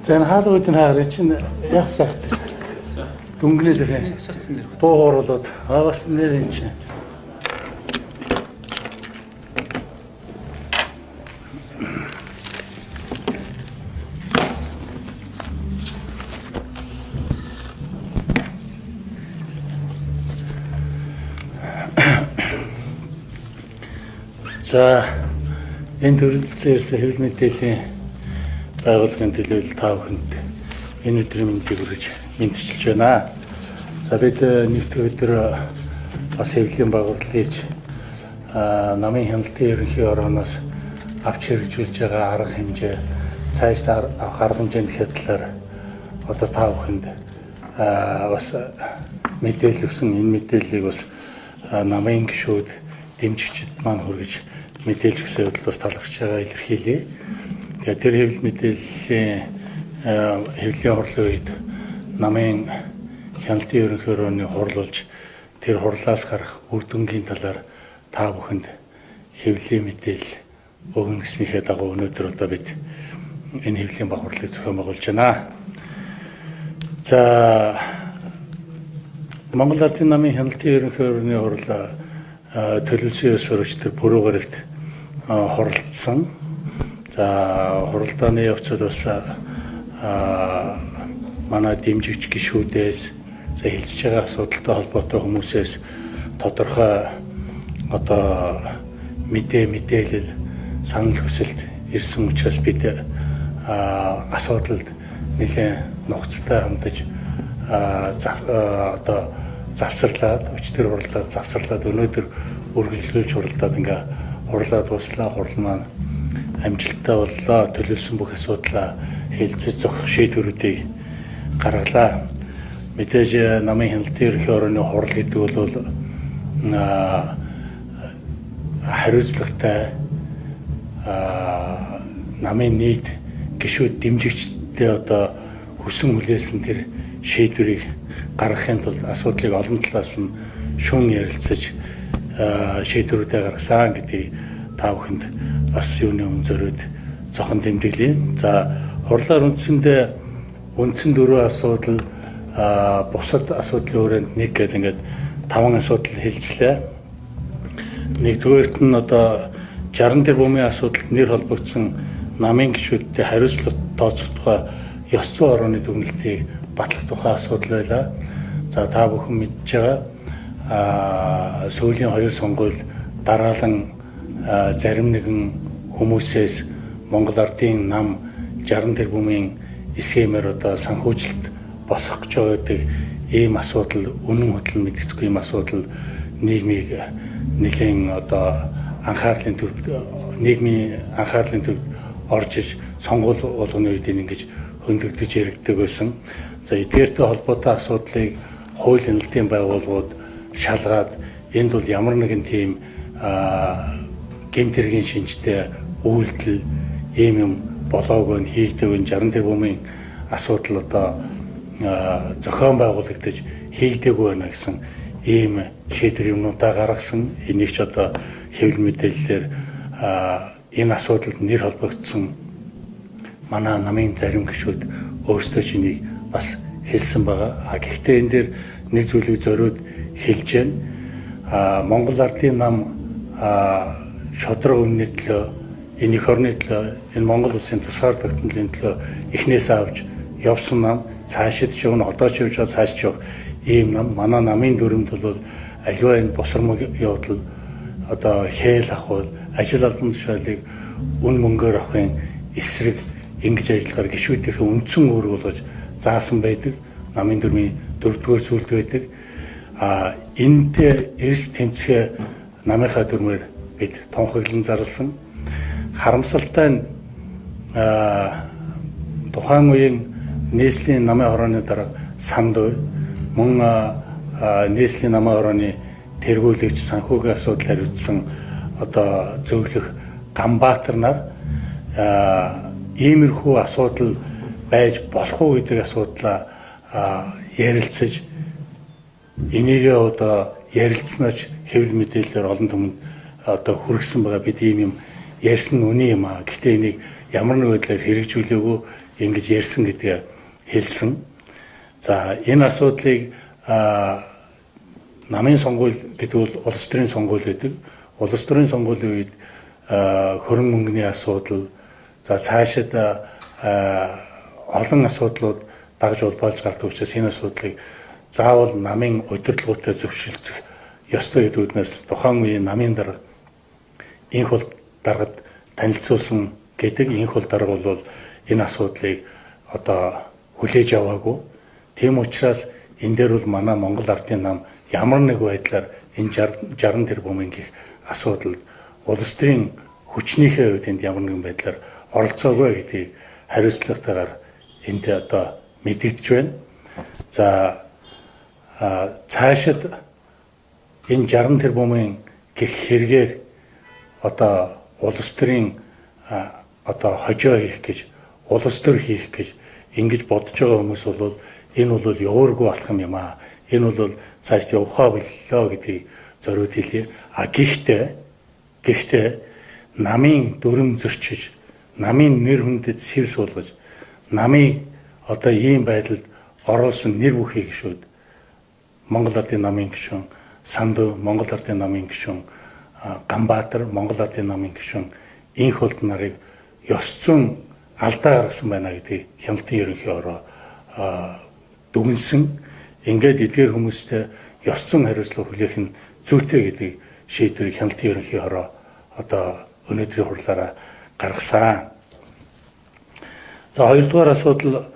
За энэ хаалгуудын хаарыг чинь яг сахт. Дүнгнэл лээ. Дуу хууруулаад аа бас нэр энэ чинь. За энэ төрөлцсөн ирсэн хэвлэл мэдээллийн байгууллагын төлөөлөл та бүхэнд энэ өдрийн мэндийг хүргэж мэдчилж байна. За бид нэгдүгээр өдөр бас хэвлэлийн байгууллага хийж намын хяналтын ерөнхий орооноос авч хэрэгжүүлж байгаа арга хэмжээ, цаашдаа авах арга хэмжээний талаар одоо та бүхэнд бас мэдээлэл өгсөн. Энэ мэдээллийг бас намын гишүүд, дэмжигчид маань хүргэж мэдээлж өгсөн явдал бас талархаж байгаа илэрхийлье. Тэгээд тэр хэвлэл мэдээллийн хэвлэлийн хурлын үед намын хяналтын ерөнхий өрөөний хурлуулж тэр хурлаас гарах үр дүнгийн талаар та бүхэнд хэвлэлийн мэдээлэл өгнө гэснийхээ дагуу өнөөдөр одоо бид энэ хэвлэлийн баг хурлыг зохион байгуулж байна. За Монгол Ардын намын хяналтын ерөнхий өрөөний хурал төлөвлөсөн ёсоор өчигдөр Пүрэв гарагт хуралдсан. За хуралдааны явцад бас манай дэмжигч гишүүдээс, за хэлцэж байгаа асуудалтай холбоотой хүмүүсээс тодорхой одоо мэдээлэл, санал хүсэлт ирсэн учраас бид асуудалд нэлээд нухацтай хандаж одоо завсарлаад, өчигдөр хуралдаад завсарлаад өнөөдөр үргэлжлүүлж хуралдаад ингээ хурлаа дуслаа. Хурал маань амжилттай боллоо. Төлөвлөсөн бүх асуудлаа хэлцэж зохих шийдвэрүүдийг гаргалаа. Мэдээж намын хяналтын ерөнхий орооны хурал гэдэг бол хариуцлагатай намын нийт гишүүд дэмжигчдээ одоо хүсэн хүлээсэн тэр шийдвэрийг гаргахын тулд асуудлыг олон талаас нь шүүн ярилцаж шийдвэрүүдээ гаргасан гэдгийг та бүхэнд бас юуны өмнө зориуд зохон тэмдэглэе. За хурлаар үндсэндээ үндсэн дөрвөн асуудал, бусад асуудлын өрөөнд нэг гэдэг ингээд таван асуудал хэлцлээ. Нэгдүгээрт нь одоо 60 тэрбумын асуудалд нэр холбогдсон намын гишүүдтэй хариуцлага тооцох тухай ёс зүйн орооны дүгнэлтийг батлах тухай асуудал байлаа. За та бүхэн мэдж байгаа сүүлийн хоёр сонгуул дараалан зарим нэгэн хүмүүсээс Монгол Ардын нам 60 тэрбумын схемээр одоо санхүүжилт босгох гэж байгаа гэдэг ийм асуудал, үнэн хөдөл мэддэхгүй ийм асуудал нийгмийг нэлээд одоо анхаарлын төвд, нийгмийн анхаарлын төвд орж иж сонгуул болгоны үед ингэж хөндөгдөж яригддаг байсан. За эдгээртэй холбоотой асуудлыг хууль хяналтын байгууллагууд шалгаад энд бол ямар нэгэн тийм гэмт хэргийн шинжтэй үйлдэл ийм юм болоогүй нь хийгдэв. 60 тэрбумын асуудал одоо зохион байгуулагдаж хийгдээгүй байна гэсэн ийм шийдвэр юмнуудаа гаргасан. Энийг ч одоо хэвлэл мэдээллээр энэ асуудалд нэр холбогдсон манай намын зарим гишүүд өөрсдөө ч энийг бас хэлсэн байгаа. Гэхдээ энэ дээр нэг зүйлийг зориуд хэлж байна. Монгол Ардын нам шударга үнний төлөө, энэ эх орны төлөө, энэ Монгол улсын тусгаар тогтнолын төлөө эхнээсээ авч явсан нам, цаашид ч явна, одоо ч явж байгаа, цааш ч явах ийм нам. Манай намын дүрэмд бол аливаа энэ босромог явдал одоо хээл авах, ажил албан тушаалыг үн мөнгөөр авахын эсрэг ингэж ажиллахаар гишүүдийнхээ үндсэн үүрэг болгож заасан байдаг. Намын дүрмийн дөрөвдүгээр зүйлд байдаг. Энэтэй эрс тэмцэхээ намынхаа дүрмээр бид тунхаглан зарласан. Харамсалтай нь тухайн үеийн нийслэлийн намын хорооны дарга Сандуй мөн нийслэлийн намын хорооны тэргүүлэгч санхүүгийн асуудал хариуцсан одоо зөвлөх Ганбаатар нар иймэрхүү асуудал байж болох уу гэдэг асуудлаа ярилцаж энийгээ одоо ярилцсанаач хэвлэл мэдээлэлээр олон түмэнд одоо хүргэсэн байгаа. Бид ийм юм ярьсан нь үнэн юм аа. Гэхдээ энийг ямар нэг байдлаар хэрэгжүүлээгүй, ингэж ярьсан гэдгээ хэлсэн. За энэ асуудлыг намын сонгуул гэдэг бол улс төрийн сонгуул гэдэг. Улс төрийн сонгуулийн үед хөрөнгө мөнгөний асуудал, за цаашид олон асуудлууд дагж улбаалж гардаг учраас энэ асуудлыг заавал намын удирдлагуудтай зөвшөлдөх ёстой гэдэг үднээс тухайн үеийн намын дарга инх бол даргад танилцуулсан гэдэг. Инх бол дарга бол энэ асуудлыг одоо хүлээж аваагүй. Тийм учраас энэ дээр бол манай Монгол Ардын нам ямар нэг байдлаар энэ 60 тэрбумын гих асуудалд улс төрийн хүчнийхээ хувьд энд ямар нэгэн байдлаар оролцоогүй гэдгийг хариуцлагатайгаар энд одоо мэдэгдэж байна. За цаашид энэ 60 тэрбумын гих хэрэгээр одоо улс төрийн одоо хожоо хийх гэж, улс төр хийх гэж ингэж бодож байгаа хүмүүс бол энэ бол явуургүй алхам юм аа. Энэ бол цаашд явахаа боллоо гэдгийг зориуд хэлье. А гэхдээ намын дүрм зөрчиж, намын нэр хүндэд сэв суулгаж, намыг одоо ийм байдалд оруулсан нэр бүхий гишүүд Монгол Ардын намын гишүүн Санду, Монгол Ардын намын гишүүн Ганбаатар, Монгол Ардын намын гишүүн Инх болд нарыг ёс зүйн алдаа гаргасан байна гэдгийг хяналтын ерөнхий хороо дүгнсэн. Ингээд эдгээр хүмүүстэй ёс зүйн хариуцлага хүлээх нь зүйтэй гэдэг шийдвэрийг хяналтын ерөнхий хороо одоо өнөөдрийн хурлаараа гаргасан. За хоёрдугаар асуудал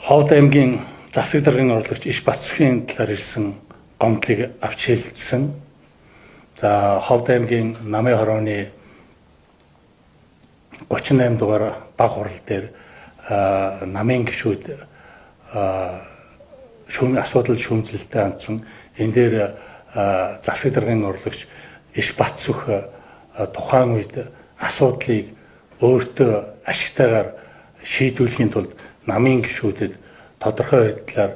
Ховд аймгийн засаг даргын орлогч Иш Батцхийн талаар ирсэн гомдлыг авч хэлсэн. За Ховд аймгийн намын хорооны 38 дугаар баг хурал дээр намын гишүүд шүүм асуудал шүүмжлэлтэй хандсан. Энэ дээр засаг даргын орлогч Иш Батцөх тухайн үед асуудлыг өөртөө ашигтайгаар шийдвэрлэхийн тулд намын гишүүдэд тодорхой байдлаар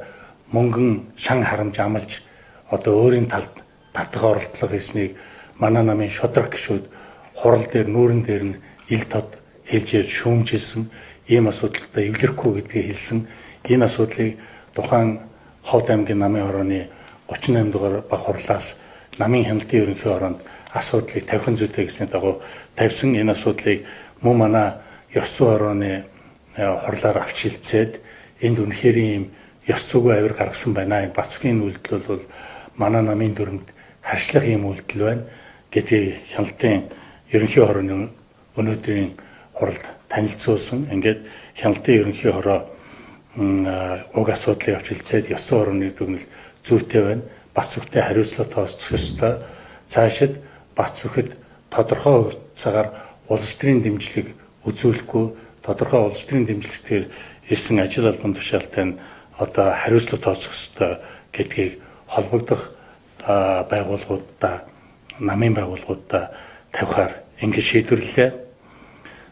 мөнгөн шан харамж амлаж одоо өөрийн талд татах оролдлого хийснийг манай намын шудраг гишүүд хурал дээр нүүрэн дээр нь ил тод хэлж ярьж шүүмжилсэн. Ийм асуудалтай эвлэрэхгүй гэдгийг хэлсэн. Энэ асуудлыг тухайн Ховд аймгийн намын хорооны 38 дугаар баг хурлаас намын хяналтын ерөнхий хороонд асуудлыг тавих зүйтэй гэсний дагуу тавьсан. Энэ асуудлыг мөн манай ёс зүйн хорооны хурлаар авч хилцээд энд үнэхээр ийм ёс зүйгүй авир гаргасан байна. Энэ Бацгийн үйлдэл бол манай намын дүрмэд харшлах ийм үйлдэл байна гэдгийг хяналтын ерөнхий хорооны өнөөдрийн хуралд танилцуулсан. Ингээд хяналтын ерөнхий хороо уг асуудлыг авч хилцээд ёс зүйн хорооны дүгнэлт зүйтэй байна. Бацүхтэй хариуцлага тооцох ёстой. Цаашид Бацүхэд тодорхой хугацаагаар улс төрийн дэмжлэг үзүүлэхгүй, тодорхой улс төрийн дэмжлэгтээр ирсэн ажил албан тушаалтай нь одоо хариуцлага тооцох ёстой гэдгийг холбогдох байгууллагуудаа, намын байгууллагуудаа тавихаар ингэж шийдвэрлэлээ.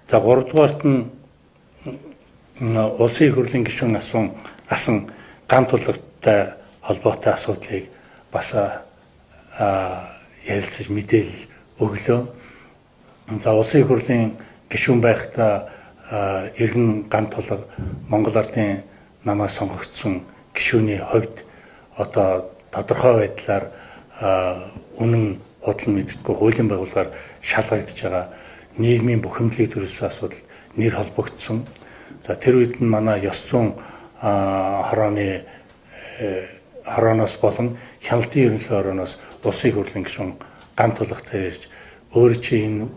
За гуравдугаарт нь улсын их хурлын гишүүн асан ган тулгатай холбоотой асуудлыг бас ярилцаж мэдээлэл өглөө. За улсын их хурлын гишүүн байхдаа иргэн ган тулга Монгол Ардын намаас сонгогдсон гишүүний хувьд одоо тодорхой байдлаар үнэн худал мэддэггүй хуулийн байгууллагаар шалгагдж байгаа нийгмийн бухимдлыг төрүүлсэн асуудал нэр холбогдсон. За тэр үед нь манай ёс зүйн хорооны хорооноос болон хяналтын ерөнхий хорооноос улсын их хурлын гишүүн ган тулгатай ирж өөр чи энэ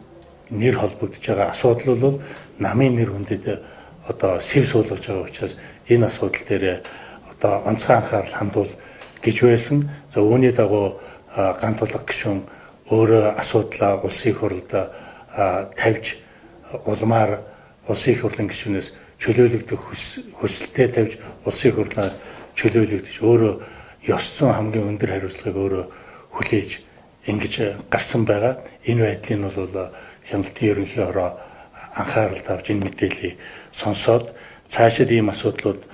нэр холбогдож байгаа асуудал бол намын нэр хүндэд одоо сэв суулгаж байгаа учраас энэ асуудал дээр одоо онцгой анхаарал хандуул гэж байсан. За үүний дагуу ган тулга гишүүн өөрөө асуудлаа улсын их хурлд тавьж улмаар улсын их хурлын гишүүнээс чөлөөлөгдөх хүсэлтэд тавьж улсын их хурлаа чөлөөлөгдөж өөрөө ёс зүйн хамгийн өндөр хариуцлагыг өөрөө хүлээж ингэж гарсан байгаа. Энэ байдлыг нь бол хяналтын ерөнхий хороо анхаарал тавьж энэ мэдээллийг сонсоод цаашид ийм асуудлуудад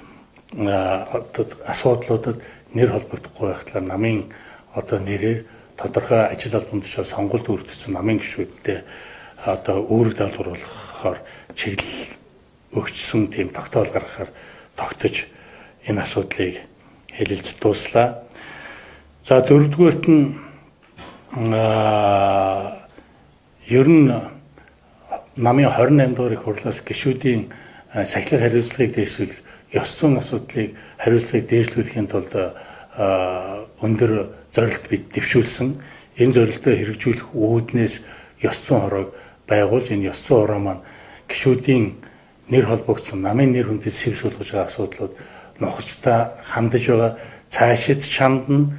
нэр холбогдохгүй байх талаар намын одоо нэрээр тодорхой ажил албан тушаал сонгуульд бүртгэсэн намын гишүүдтэй одоо үүрэг даалгавар болгохоор чиглэл өгчсөн тийм тогтоол гаргахаар тогтож энэ асуудлыг хэлэлц дууслаа. За дөрөвдүгээрт нь ер нь намын 28 дугаар их хурлаас гишүүдийн сахилга хариуцлагыг дээшлүүлэх, ёс зүйн асуудлыг хариуцлагыг дээшлүүлэхийн тулд өндөр зорилт бид дэвшүүлсэн. Энэ зорилтоо хэрэгжүүлэх үүднээс ёс зүйн хороог байгуулж, энэ ёс зүйн хороо маань гишүүдийн нэр холбогдсон намын нэр хүндэд сэв суулгаж байгаа асуудлууд нухацтай хандаж байгаа. Цаашид чандна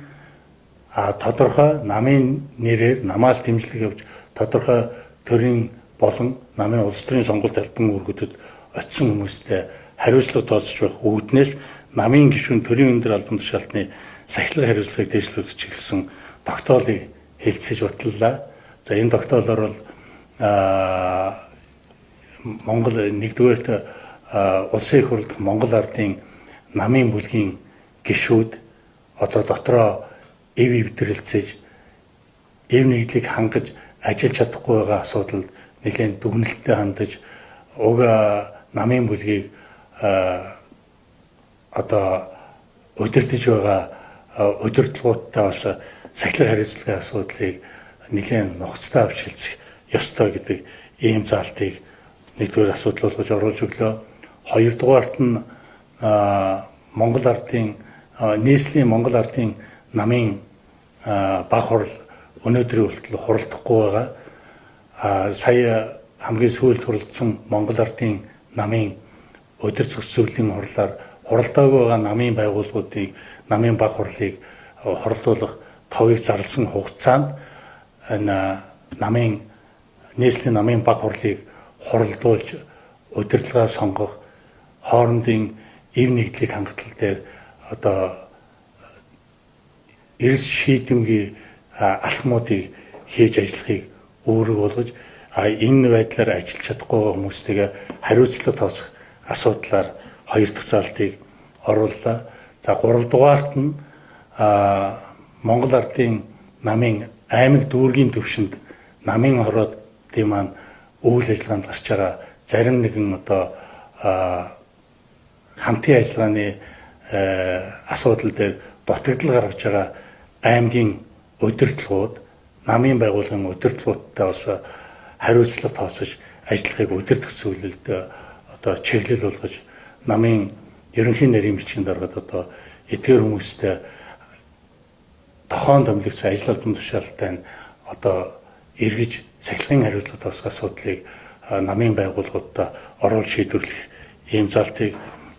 тодорхой намын нэрээр намаас дэмжлэг явж тодорхой төрийн болон намын улс төрийн сонгуульд албан үүргүүдэд очисон хүмүүстэй хариуцлага тооцож байх үүднээс намын гишүүн төрийн өндөр албан тушаалтны сахилга хариуцлагыг дээшлүүлэх чиглэсэн тогтоолыг хэлцэж баталлаа. За энэ тогтоолоор бол Монгол нэгдүгээрт улсын их хурл дахь Монгол ардын намын бүлгийн гишүүд одоо дотроо эв эвдрэлцэж эв нэгдлийг хангаж ажиллаж чадахгүй байгаа асуудалд нэлээд дүгнэлттэй хандаж уг намын бүлгийг одоо удирдах байгаа удирдлагуудтай бас сахилга хариуцлагын асуудлыг нэлээд нухацтай авч хэлцэх ёстой гэдэг ийм заалтыг нэгдүгээр асуудал болгож оруулж өглөө. Хоёрдугаарт нь Монгол ардын нийслэлийн Монгол ардын намын баг хурал өнөөдрийн хүртэл хуралдахгүй байгаа. Сая хамгийн сүүлд хуралдсан Монгол ардын намын удирдах зөвлөлийн хурлаар хуралдаагүй байгаа намын байгууллагуудыг намын баг хурлыг хуралдуулах товыг зарласан хугацаанд энэ намын нийслэлийн намын баг хурлыг хуралдуулж удирдлагаа сонгох хоорондын эв нэгдлийг хангалтал дээр одоо эрс шийдэмгий алхмуудыг хийж ажиллахыг үүрэг болгож энэ байдлаар ажиллаж чадахгүй байгаа хүмүүстэйгээ хариуцлага тооцох асуудлаар хоёр дахь заалтыг орууллаа. За гуравдугаарт нь Монгол ардын намын аймаг дүүргийн түвшинд намын хороодын маань үйл ажиллагаанд гарч байгаа зарим нэгэн одоо хамтын ажиллагааны асуудал дээр дутагдал гаргаж байгаа аймгийн удирдлагууд намын байгууллагын удирдлагуудтай бас хариуцлага тооцож ажиллахыг удирдах зүйлд одоо чиглэл болгож намын ерөнхий нарийн бичгийн даргад одоо эдгээр хүмүүстэй тохион томилогдсон ажил албан тушаалтай нь одоо эргэж сахилгын хариуцлага тооцох асуудлыг намын байгууллагуудад оруулж шийдвэрлэх ийм залтыг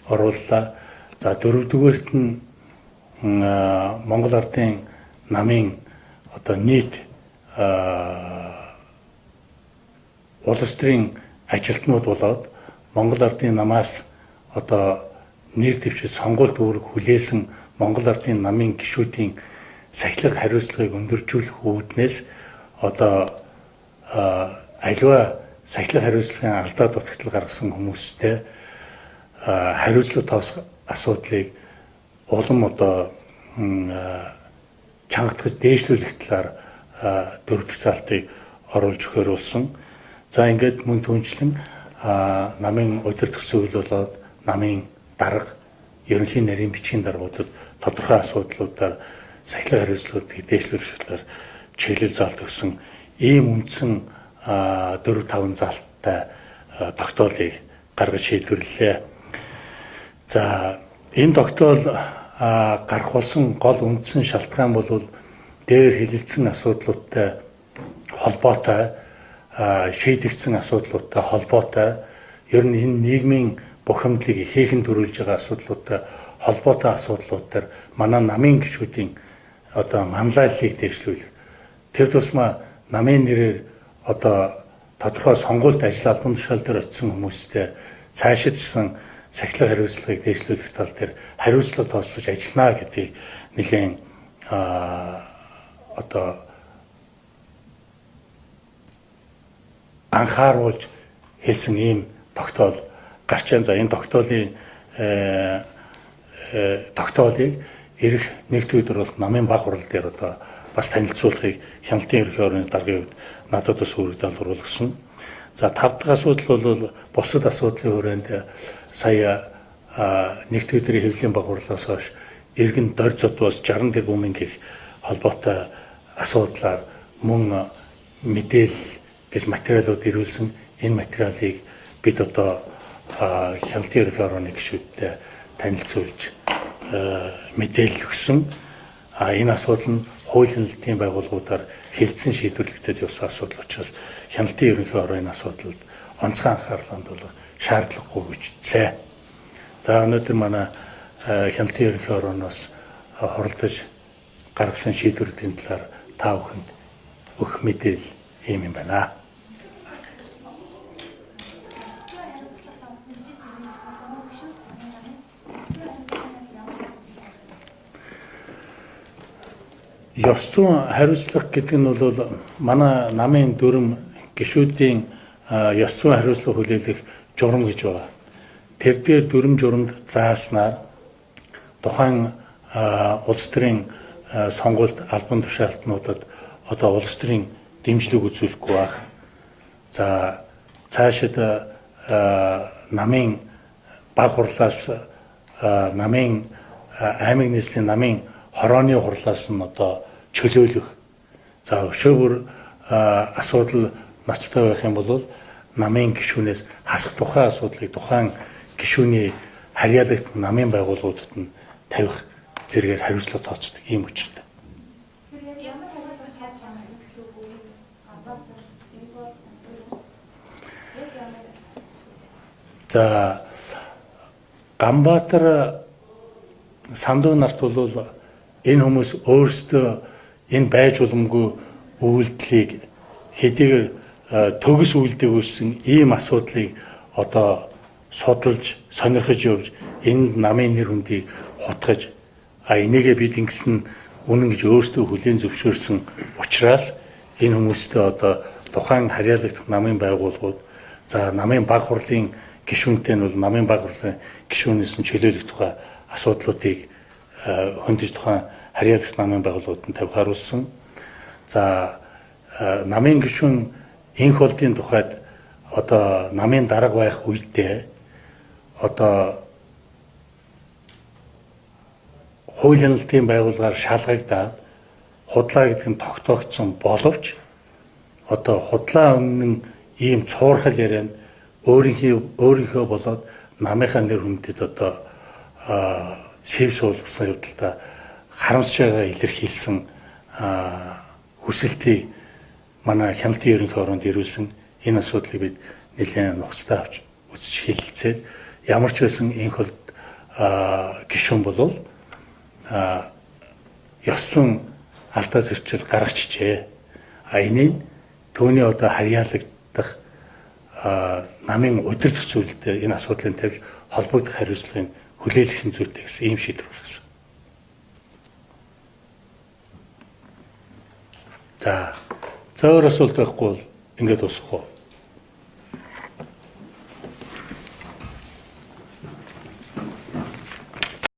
орууллаа. За дөрөвдүгээрт нь Монгол ардын намын одоо нийт улс төрийн ажилтнууд болоод Монгол ардын намаас одоо нэр дэвшиж сонгуульд үүрэг хүлээсэн Монгол ардын намын гишүүдийн сахилга хариуцлагыг өндөржүүлэх үүднээс одоо аливаа сахилга хариуцлагын алдаа дутагдал гаргасан хүмүүстэй хариуцлага тооцох асуудлыг улам одоо чангатгаж дээшлүүлэх талаар дөрөв дэх заалтыг оруулж өгөхөр болсон. За ингээд мөн түнчлэн намын удирдах зөвлөл болоод намын дарга ерөнхий нарийн бичгийн даргуудад тодорхой асуудлуудаар сахилга хариуцлагыг дээшлүүлэх талаар чиглэл заалт өгсөн ийм үндсэн 4-5 заалттай тогтоолыг гаргаж шийдвэрлэлээ. За энэ тогтоол гарах болсон гол үндсэн шалтгаан бол дээр хэлэлцсэн асуудлуудтай холбоотой, шийдэгдсэн асуудлуудтай холбоотой, ер нь энэ нийгмийн бухимдлыг ихээхэн төрүүлж байгаа асуудлуудтай холбоотой асуудлууд дээр манай намын гишүүдийн одоо манлайллыг дэвшлүүлэх. Тэр тусмаа намын нэрээр одоо тодорхой сонгуульд ажил албан тушаал дээр очисон хүмүүстэй цаашидсан сахилга хариуцлагыг дэвшлүүлэх тал дээр хариуцлага тооцож ажиллана гэдгийг нэлээн одоо анхааруулж хэлсэн ийм тогтоол гарч байна. За энэ тогтоолын тогтоолыг ирэх нэгд өдөр болох намын баг хурал дээр одоо бас танилцуулахыг хяналтын ерөнхий орны даргын хувьд надад бас үүрэг даалгавар болгосон. За 5 дахь асуудал бол бусад асуудлын хүрээнд сая нэгд өдрийн хэвлэлийн баг хурлаас хойш иргэн дорж зодвоос 60 тэрбумын гих холбоотой асуудлаар мөн мэдээлэл гэж материалууд ирүүлсэн. Энэ материалыг бид одоо хяналтын ерөнхий хорооны гишүүдтэй танилцуулж мэдээлэл өгсөн. Энэ асуудал нь хууль хяналтын байгууллагуудаар хэлэлцэн шийдвэрлэгдээд явсан асуудал учраас хяналтын ерөнхий хороо энэ асуудалд онцгой анхаарал хандуулах шаардлагагүй хүчтэй. За өнөөдөр манай хяналтын ерөнхий хорооноос хуралдаж гаргасан шийдвэрүүдийн талаар та бүхэнд өгөх мэдээлэл ийм юм байна. Ёс зүйн хариуцлага гэдэг нь бол манай намын дүрм гишүүдийн ёс зүйн хариуцлага хүлээлгэх журам гэж байгаа. Тэр дээр дүрм журамд зааснаар тухайн улс төрийн сонгуульд албан тушаалтнуудад одоо улс төрийн дэмжлэг үзүүлэхгүй байх. За цаашид намын баг хурлаас намын аймаг нийслэлийн намын хорооны хурлаас нь одоо чөлөөлөх. За өшөө бүр асуудал ноцтой байх юм бол намын гишүүнээс хасах тухайн асуудлыг тухайн гишүүний харьяалагдсан намын байгууллагуудад нь тавих зэрэгээр хариуцлага тооцдог ийм учиртай. За Ганбаатар Сандуу нарт бол энэ хүмүүс өөрсдөө энэ байж боломгүй үйлдэлийг хэдийгээр төгс үйлдэл үүссэн ийм асуудлыг одоо судалж сонирхож явж энд намын нэр хүндийг хутгаж энийгээ бид ингэсэн үнэн гэж өөрсдөө хүлээн зөвшөөрсөн учраас энэ хүмүүстэй одоо тухайн харьяалагдах намын байгууллагууд за намын баг хурлын гишүүнтэй нь бол намын баг хурлын гишүүнээс нь чөлөөлөх тухай асуудлуудыг хөндөж тухайн харьяалагдах намын байгууллагууд нь тавих харуулсан. За намын гишүүн инх болдын тухайд одоо намын дарга байх үедээ одоо хууль хяналтын байгууллагаар шалгагдаад худлаа гэдэг нь тогтоогдсон боловч одоо худлаа өмнө ийм цуурхал ярианд өөрийнхөө болоод намынхаа нэр хүндэд одоо сэв суулгасан явдалтай харамсшаагаа илэрхийлсэн хүсэлтийг манай хяналтын ерөнхий хороонд ирүүлсэн. Энэ асуудлыг бид нэлээд нухацтай авч үзэж хэлэлцээд ямар ч байсан инх болд гишүүн болвол ёс зүйн алдаа зөрчил гаргачихжээ. Энийг түүний одоо харьяалагдах намын удирдах зүйлдээ энэ асуудлыг тавьж холбогдох хариуцлагыг хүлээлгэх нь зүйтэй гэсэн ийм шийдвэр гаргасан. За өөр асуулт байхгүй бол ингээд дуусгах уу?